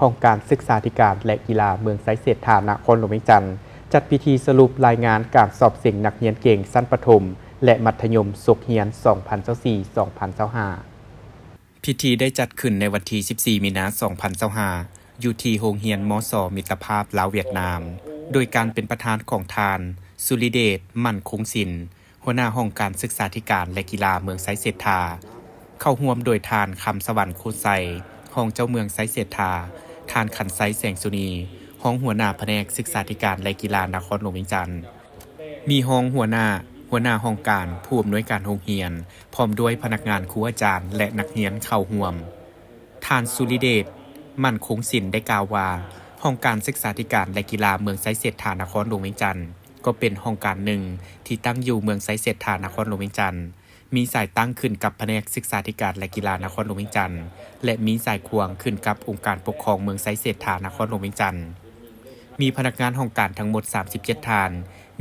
ຫ້ອງການສຶກສາທິການ ແລະ ກິລາເມືອງໄຊເສດຖາ ນະຄອນຫຼວງວຽງຈັນ ຈັດພິທີສະຫຼຸບລາຍງານການສອບເສັງນັກຮຽນເກັ່ງຊັ້ນປະຖົມ ແລະ ມັດທະຍົມສົກຮຽນ ສອງພັນຊາວສີ່ ສອງພັນຊາວຫ້າ. ພິທີໄດ້ຈັດຂຶ້ນໃນວັນທີສິບສີ່ ມີນາ ສອງພັນຊາວຫ້າ ຢູ່ທີ່ໂຮງຮຽນ ມສ ມິດຕະພາບລາວຫວຽດນາມ ໂດຍການເປັນປະທານຂອງທ່ານ ສຸລິເດດ ໝັ້ນຄົງສິນ ຫົວໜ້າຫ້ອງການສຶກສາທິການ ແລະ ກິລາເມືອງໄຊເສດຖາ, ເຂົ້າຮ່ວມໂດຍທ່ານ ຄຳສະຫວັນ ໂຄດໄຊ ຮອງເຈົ້າເມືອງໄຊເສດຖາ, ທ່ານ ຂັນໄຊ ແສງສຸນີ ຮອງຫົວໜ້າພະແນກສຶກສາທິການ ແລະ ກິລານະຄອນຫຼວງວຽງຈັນ, ມີຮອງຫົວໜ້າ, ຫົວໜ້າຫ້ອງການ, ຜູ້ອຳນວຍການໂຮງຮຽນ ພ້ອມດ້ວຍພະນັກງານ, ຄູອາຈານ ແລະ ນັກຮຽນເຂົ້າຮ່ວມ. ທ່ານ ສຸລິເດດ ໝັ້ນຄົງສິນ ໄດ້ກ່າວວ່າ ຫ້ອງການສຶກສາທິການ ແລະ ກິລາເມືອງໄຊເສດຖາ ນະຄອນຫຼວງວຽງຈັນ ກໍເປັນຫ້ອງການໜຶ່ງທີ່ຕັ້ງຢູ່ເມືອງໄຊເສດຖາ ນະຄອນຫຼວງວຽງຈັນ, ມີສາຍຕັ້ງຂຶ້ນກັບພະແນກສຶກສາທິການ ແລະ ກິລານະຄອນຫຼວງວຽງຈັນ ແລະ ມີສາຍຂວາງຂຶ້ນກັບອົງການປົກຄອງເມືອງໄຊເສດຖາ ນະຄອນຫຼວງວຽງຈັນ. ມີພະນັກງານຫ້ອງການທັງໝົດ ສາມສິບເຈັດ ທ່ານ,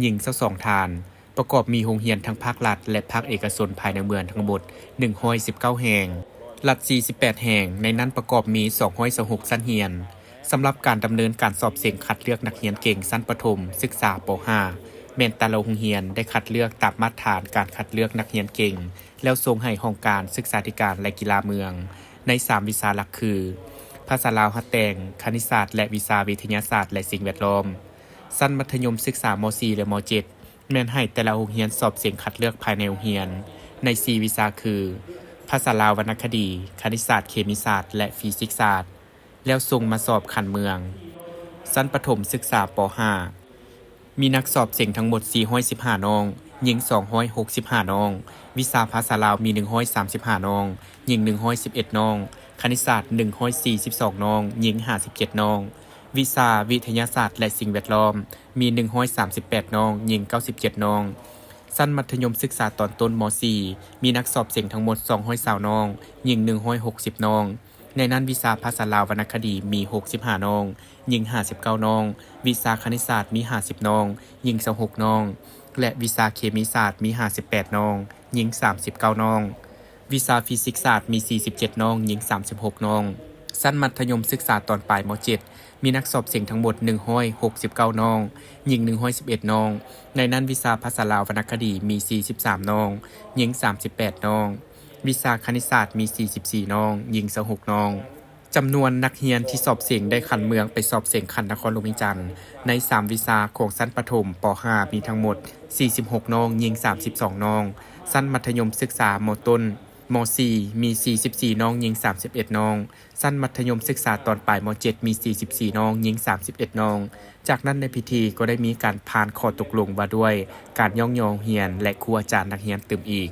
ຍິງ ຊາວສອງ ທ່ານ, ປະກອບມີໂຮງຮຽນທັງພາກລັດ ແລະ ພາກເອກະຊົນພາຍໃນເມືອງທັງໝົດ ໜຶ່ງຮ້ອຍສິບເກົ້າ ແຫ່ງ, ລັດ ສີ່ສິບແປດ ແຫ່ງ, ໃນນັ້ນປະກອບມີ ສອງຮ້ອຍຊາວຫົກ ຊັ້ນຮຽນ. ສຳລັບການດຳເນີນການສອບເສັງຄັດເລືອກນັກຮຽນເກັ່ງຊັ້ນປະຖົມສຶກສາ ປໍຫ້າ ແມ່ນແຕ່ລະໂຮງຮຽນໄດ້ຄັດເລືອກຕາມມາດຖານການຄັດເລືອກນັກຮຽນເກັ່ງ ແລ້ວສົ່ງໃຫ້ຫ້ອງການສຶກສາທິການ ແລະ ກິລາເມືອງ ໃນສາມວິຊາຫຼັກຄື ພາສາລາວຮັດແຕ່ງ, ຄະນິດສາດ ແລະ ວິຊາວິທະຍາສາດ ແລະ ສິ່ງແວດລ້ອມ. ຊັ້ນມັດທະຍົມສຶກສາ ມໍສີ່ ແລະ ມໍເຈັດ ແມ່ນໃຫ້ແຕ່ລະໂຮງຮຽນສອບເສັງຄັດເລືອກພາຍໃນໂຮງຮຽນ ໃນສີ່ວິຊາຄື ພາສາລາວວັນນະຄະດີ, ຄະນິດສາດເຄມີສາດ ແລະ ຟີຊິກສາດ ແລ້ວສົ່ງມາສອບຂັ້ນເມືອງ. ຊັ້ນປະຖົມສຶກສາ ປໍຫ້າ ມີນັກສອບເສັງທັງໝົດ ສີ່ຮ້ອຍສິບຫ້າ ນ້ອງ, ຍິງ ສອງຮ້ອຍຫົກສິບຫ້າ ນ້ອງ, ວິຊາພາສາລາວມີ ໜຶ່ງຮ້ອຍສາມສິບຫ້າ ນ້ອງ, ຍິງ ໜຶ່ງຮ້ອຍສິບເອັດ ນ້ອງ, ຄະນິດສາດ ໜຶ່ງຮ້ອຍສີ່ສິບສອງ ນ້ອງ, ຍິງ ຫ້າສິບເຈັດ ນ້ອງ, ວິຊາວິທະຍາສາດ ແລະ ສິ່ງແວດລ້ອມ ມີ ໜຶ່ງຮ້ອຍສາມສິບແປດ ນ້ອງ, ຍິງ ເກົ້າສິບເຈັດ ນ້ອງ. ຊັ້ນມັດທະຍົມສຶກສາຕອນຕົ້ນ ມໍສີ່ ມີນັກສອບເສັງທັງໝົດ ສອງຮ້ອຍຊາວ ນ້ອງ, ຍິງ ໜຶ່ງຮ້ອຍຫົກສິບ ນ້ອງ. ໃນນັ້ນວິຊາພາສາລາວວັນນະຄະດີມີ ຫົກສິບຫ້າ ນ້ອງ, ຍິງ ຫ້າສິບເກົ້າ ນ້ອງ, ວິຊາຄະນິດສາດມີ ຫ້າສິບ ນ້ອງ, ຍິງ ຊາວຫົກ ນ້ອງ ແລະ ວິຊາເຄມີສາດມີ ຫ້າສິບແປດ ນ້ອງ, ຍິງ ສາມສິບເກົ້າ ນ້ອງ. ວິຊາຟີຊິກສາດມີ ສີ່ສິບເຈັດ ນ້ອງ, ຍິງ ສາມສິບຫົກ ນ້ອງ. ຊັ້ນມັດທະຍົມສຶກສາຕອນປາຍ ມໍເຈັດ ມີນັກສອບເສັງທັງໝົດ ໜຶ່ງຮ້ອຍຫົກສິບເກົ້າ ນ້ອງ, ຍິງ ໜຶ່ງຮ້ອຍສິບເອັດ ນ້ອງ. ໃນນັ້ນວິຊາພາສາລາວວັນນະຄະດີມີ ສີ່ສິບສາມ ນ້ອງ, ຍິງ ສາມສິບແປດ ນ້ອງ, ວິຊາຄະນິດສາດມີ ສີ່ສິບສີ່ ນ້ອງ, ຍິງ ຊາວຫົກ ນ້ອງ. ຈຳນວນນັກຮຽນທີ່ສອບເສັງໄດ້ຂັ້ນເມືອງໄປສອບເສັງຂັ້ນນະຄອນຫຼວງວຽງຈັນ ໃນສາມວິຊາຂອງຊັ້ນປະຖົມ ປໍຫ້າ ມີທັງໝົດ ສີ່ສິບຫົກ ນ້ອງ, ຍິງ ສາມສິບສອງ ນ້ອງ. ຊັ້ນມັດທະຍົມສຶກສາ ມໍຕົ້ນ ມໍສີ່ ມີ ສີ່ສິບສີ່ ນ້ອງ, ຍິງ ສາມສິບເອັດ ນ້ອງ. ຊັ້ນມັດທະຍົມສຶກສາຕອນປາຍ ມໍເຈັດ ມີ ສີ່ສິບສີ່ ນ້ອງ, ຍິງ ສາມສິບເອັດ ນ້ອງ. ຈາກນັ້ນໃນພິທີກໍໄດ້ມີການຜ່ານຂໍ້ຕົກລົງວ່າດ້ວຍການຍ້ອງຍໍໂຮງຮຽນ ແລະ ຄູອາຈານນັກຮຽນຕື່ມອີກ.